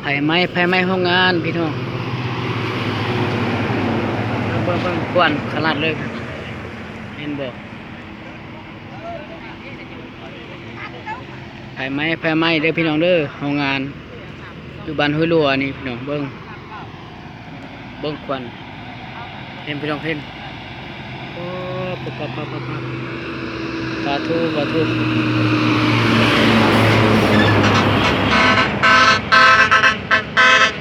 ໄຟໄໝ້ ໄຟໄໝ້ໂຮງງານພີ່ນ້ອງ ເບິ່ງ ເບິ່ງ ເບິ່ງ ຄວັນຂະໜາດເລີຍ ເຫັນບໍ່? ໄຟໄໝ້ ໄຟໄໝ້ເດີພີ່ນ້ອງເດີ ໂຮງງານຢູ່ບ້ານຫ້ວຍຫຼວງນີ້ພີ່ນ້ອງ ເບິ່ງ ເບິ່ງຄວັນ ເຫັນພີ່ນ້ອງເຫັນ ໂອ້ ປະ ປະ ປະ ປະ ປາໂທ ປາໂທ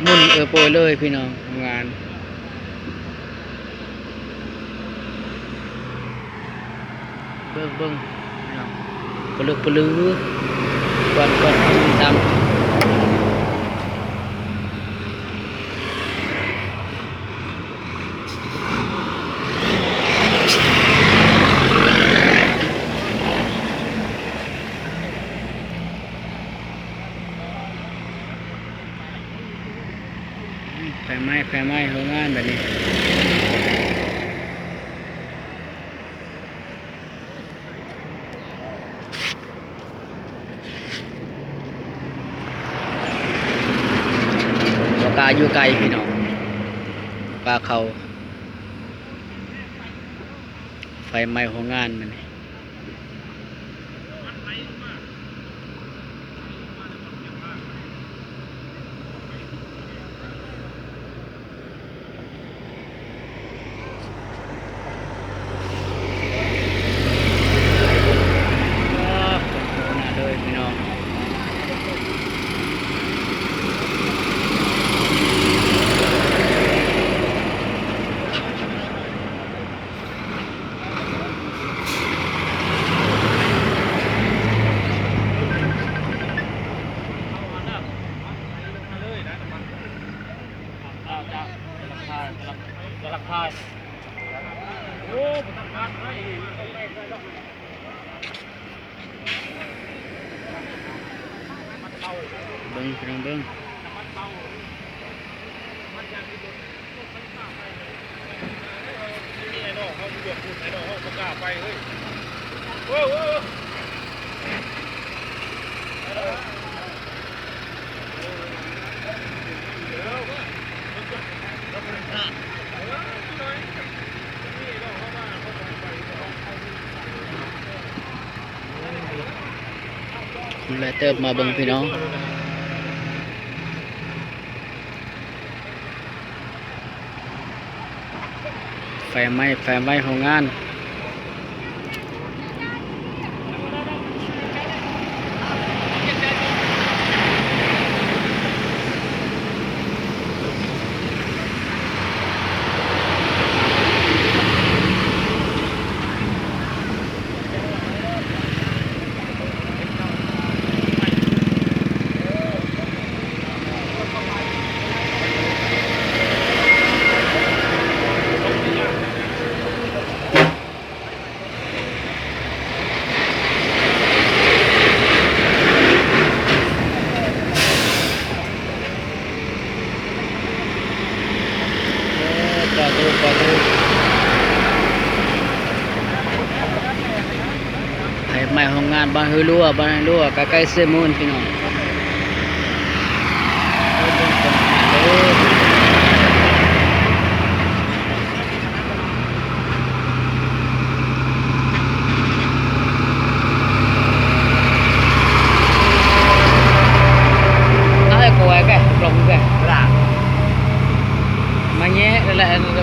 ໝຸ່ນເອີໂປຍເລີຍພີ່ນ້ອງ ໂຮງງານ. ເບິ່ງ ເບິ່ງ ພີ່ນ້ອງ ປະລຶກປະລື ຄວັນ ຄວັນ ຄວັນດຳ. ໄຟໄໝ້ ໄຟໄໝ້ໂຮງງານບາດນີ້. ບໍ່ກ້າຢູ່ໃກ້ພີ່ນ້ອງ ບໍ່ກ້າເຂົ້າ ໄຟໄໝ້ໂຮງງານມື້ນີ້. ເບິ່ງ ພີ່ນ້ອງເບິ່ງ. ຫຼາຍເຕີບມາເບິ່ງພີ່ນ້ອງ ໄຟໄໝ້ ໄຟໄໝ້ໂຮງງານ. ໄຟໄໝ້ໂຮງງານບ້ານຫ້ວຍຫຼວງ ບ້ານຫ້ວຍຫຼວງ ໃກ້ໆເຊໂມນພີ່ນ້ອງ. ເອົາໃຫ້ກວຍແກ ລົງແກ ມາແຍະແຫຼະ.